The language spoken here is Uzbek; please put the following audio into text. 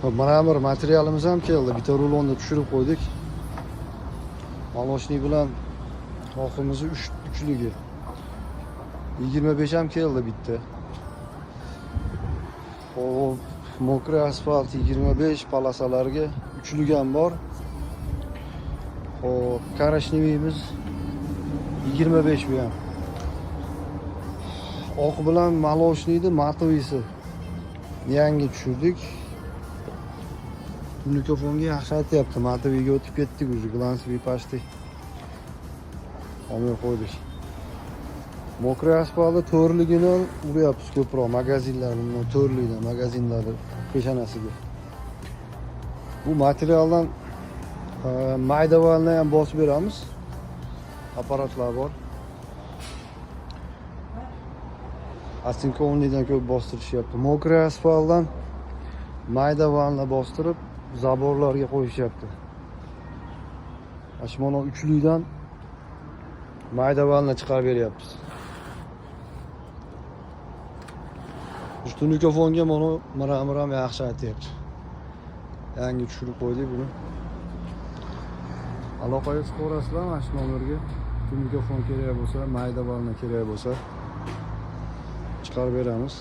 Hop, mramor materialimiz ham keldi. Bitta rulonni tushirib qo'ydik. Молочный bilan oqimizni 3 uchligi. 25 ham keldi bitta. Hop, мокрый asfalt 25 полоса larga uchlik ham bor. Hop, коричневый imiz 25 bu ham. Oq bilan молочный ni матовый si yangi tushirdik. Mikrofonga yaxshi aytyapti. Матовый ga o'tib ketdik уже, глянцевый почти. Olmay qo'ydik. Мокрый asfaltni to'rligini uryapmiz ko'proq magazinlar, bundan to'rlikdan magazinlarni peshonasiga. Bu materialdan mayda волна ham bosib beramiz. Apparatlar bor. Оцинкованный dan ko'p bostirishyapti. Мокрый asfaltdan mayda волна bostirib забор larga qo'yishyapti. Mana shu mana uchlikdan mayda волна chiqarib beryapmiz. Shu mikrofonga mana mramor ham yaxshi aytyapti. Yangi tushirib qo'ydik buni. Aloqaga chiqaverasizlar mana shu nomerga. Mikrofon kerak bo'lsa, mayda волна kerak bo'lsa chiqarib beramiz.